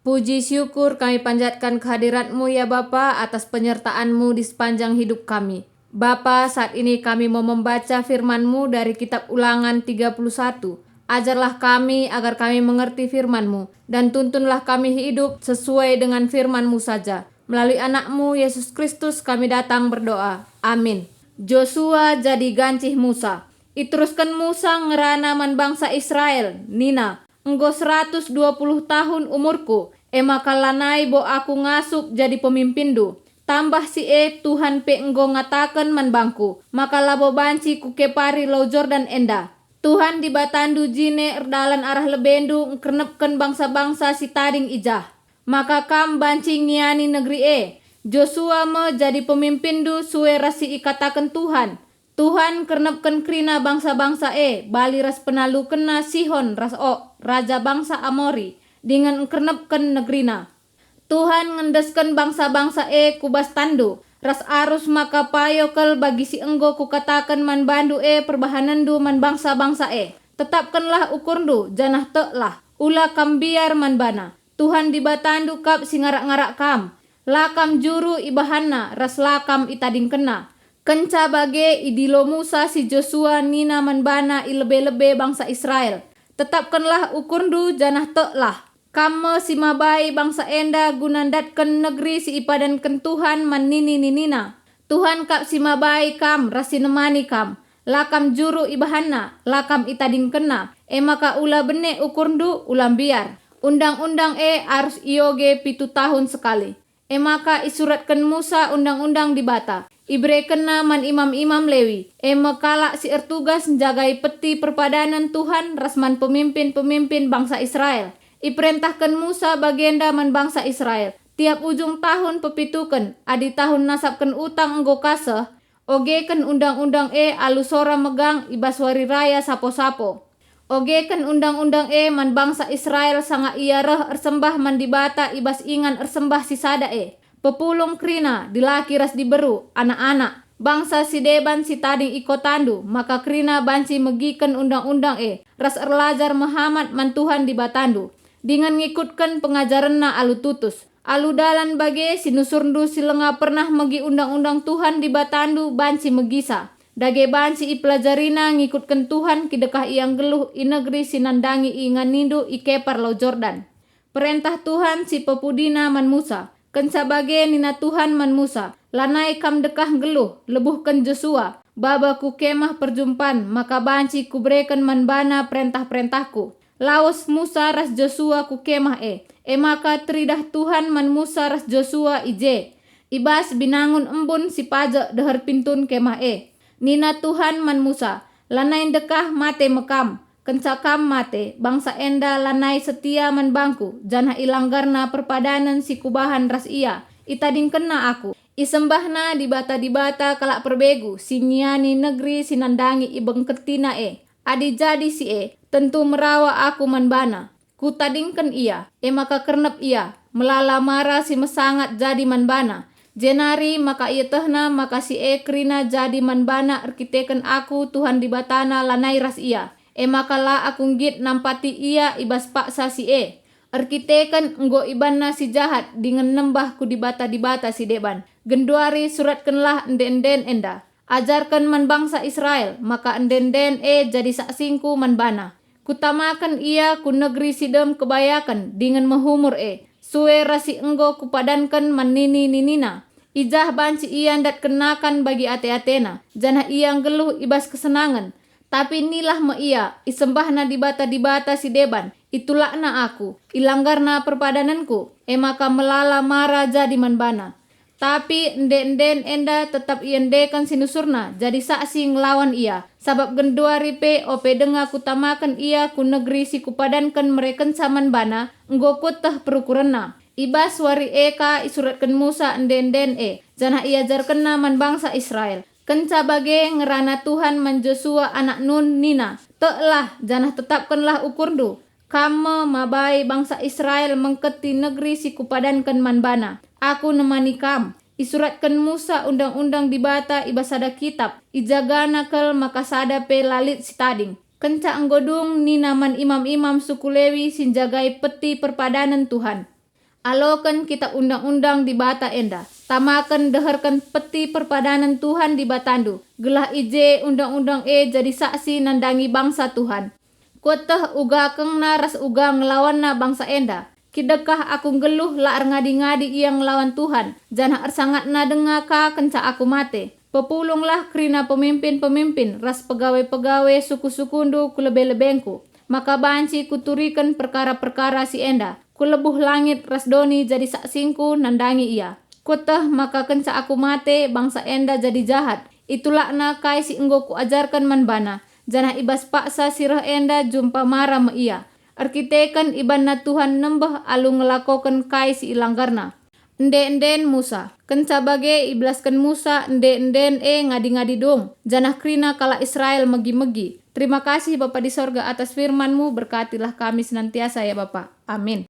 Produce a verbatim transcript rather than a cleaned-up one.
Puji syukur kami panjatkan kehadirat-Mu, ya Bapa, atas penyertaan-Mu di sepanjang hidup kami. Bapa, saat ini kami mau membaca firman-Mu dari kitab Ulangan tiga puluh satu. Ajarlah kami agar kami mengerti firman-Mu, dan tuntunlah kami hidup sesuai dengan firman-Mu saja. Melalui Anak-Mu, Yesus Kristus, kami datang berdoa. Amin. Josua jadi gancih Musa. Iterusken Musa ngerana man bangsa Israel, nina, "Enggo seratus dua puluh tahun umurku, e maka lanai bo aku ngasup jadi pemimpinndu. Tambah si e, Tuhan pe enggo ngataken man bangku, maka labo banci kukepari Lau Jordan enda. Tuhan Dibatandu jine erdalan arah lebendu ngkernepken bangsa-bangsa si tading i jah. Maka kam banci ngiani negeri e. Josua me jadi pemimpinndu sue ras si ikataken Tuhan. Tuhan ngkernepken kerina bangsa-bangsa e, bali ras penalukenna Sihon ras Og, raja bangsa Amori, dingen ngkernepken negerina. Tuhan ngendesken bangsa-bangsa e ku bas tanndu, ras arus maka payo kal bagi si enggo kukataken man bandu e perbahanenndu man bangsa-bangsa e. Tetapkenlah ukurndu, janah teklah, ula kam mbiar man bana. Tuhan Dibatandu kap si ngarak-ngarak kam. La kam juru ibahanna ras la kam itadingkenna." Kenca bage idilo Musa si Josua nina man bana i lebe-lebe bangsa Israel, "Tetapkenlah ukurndu janah teklah. Kam me si mabai bangsa enda guna ndatken negeri si ipadanken Tuhan man nini-ninina. Tuhan kap si mabai kam ras si nemani kam. La kam juru ibahanna, la kam itadingkenna, e maka ula bene ukurndu, ula mbiar. Undang-undang e arus ioge pitu tahun sekali." E maka isuratken Musa Undang-undang Dibata, iberekenna man imam-imam Lewi, e me kalak si ertugas njagai Peti Perpadanen Tuhan ras man pemimpin-pemimpin bangsa Israel. Iperentahken Musa bagenda man bangsa Israel, "Tiap ujung tahun pepituken, adi tahun nasapken utang enggo ka seh, ogeken undang-undang e alu sora megang i bas wari raya sapo-sapo. Ogeken undang-undang e man bangsa Israel sanga ia reh ersembah man Dibata i bas ingan ersembah si sada e. Pepulung kerina, dilaki ras diberu, anak-anak, bangsa si deban si tading i kotandu, maka kerina banci megiken undang-undang e, ras erlajar mehamat man Tuhan Dibatandu, dingen ngikutken pengajarenNa alu tutus. Alu dalan bage, sinusurndu si langa pernah megi undang-undang Tuhan Dibatandu banci megisa. Dage banci ipelajarina ngikutken Tuhan kidekah ia nggeluh i negeri si nandangi inganindu i kepar Lau Jordan." Perentah Tuhan si pepudina man Musa. Kenca bage nina Tuhan man Musa, "Lanai kam ndekah nggeluh, lebuhken Josua, baba ku Kemah Perjumpan, maka banci kubereken man bana perentah-perentahku." Lawes Musa ras Josua ku kemah e, e maka teridah Tuhan man Musa ras Josua i je, i bas binangun embun si pajek deher pintun kemah e. Nina Tuhan man Musa, "Lanai ndekah mate me kam. Kenca kam mate, bangsa enda lanai setia man bangKu, janah ilanggarna perpadanen si Kubahan ras ia. Itadingkenna Aku, isembahna dibata-dibata kalak perbegu si ngiani negeri si nandangi ibengketina e. Adi jadi si e, tentu merawa Aku man bana. Kutadingken ia, e maka kernep ia, melala mara si mesangat jadi man bana. Jenari maka ietehna maka si e kerina jadi man bana erkiteken Aku, Tuhan Dibatana, lanai ras ia. E maka la Aku nggit nampati ia i bas paksa si e. Erkiteken enggo ibanna si jahat dingen nembah ku dibata-dibata si deban. Genduari suratkenlah ende-enden enda. Ajarken man bangsa Israel maka ende-enden e jadi saksingKu man bana. Kutamaken ia ku negeri si dem kebayaken dingen mehumur e, sue ras si enggo Kupadanken man nini-ninina. I jah banci ia ndatken nakan bagi ate-atena, janah ia nggeluh i bas kesenangen. Tapi nilah me ia, isembahna dibata-dibata si deban, itulakna Aku, ilanggarna perpadanenKu, e maka melala mara jadi man bana. Tapi ende-enden enda tetap iendeken sinusurna jadi saksi ngelawan ia, sabap genduari pe ope denga Kutamaken ia ku negeri si Kupadanken merekenca man bana, enggo Kueteh perukurenna. I bas wari e ka isuratken Musa ende-enden e, janah iajarkenna man bangsa Israel. Kenca bage ngerana Tuhan man Josua anak Nun nina, "Teklah, janah tetapkenlah ukurndu. Kam me mabai bangsa Israel mengketi negeri si Kupadanken man bana. Aku nemani kam." Isuratken Musa Undang-undang Dibata i bas sada kitap, ijagana kal maka sada pe la lit si tading. Kenca enggo dung, nina man imam-imam suku Lewi si njagai Peti Perpadanen Tuhan, Aloken Kitap Undang-undang Dibata enda, tamaken deherken Peti Perpadanen Tuhan Dibatandu, gelah i je Undang-undang e jadi saksi nandangi bangsa Tuhan. Kueteh uga kengna ras uga ngelawanna bangsa enda. Kidekah aku nggeluh la erngadi-ngadi ia ngelawan Tuhan, janah ersangatna denga ka kenca aku mate. Pepulunglah kerina pemimpin-pemimpin ras pegawai-pegawai suku-sukundu ku lebe-lebengku, maka banci kuturiken perkara-perkara si enda. Kulebuh langit ras doni jadi saksingku nandangi ia. Kueteh maka kenca aku mate, bangsa enda jadi jahat. Itulakna kai si enggo kuajarken man bana, janah i bas paksa si reh enda jumpa mara me ia. Erkiteken ibanna Tuhan nembeh alu ngelakoken kai si ilanggarna. Ende-enden Musa. Kenca bage ibelasken Musa ende-enden e ngadi-ngadi dung, janah kerina kalak Israel megi-megi. Terima kasih Bapa di sorga atas firman-Mu, berkatilah kami senantiasa ya Bapa. Amin.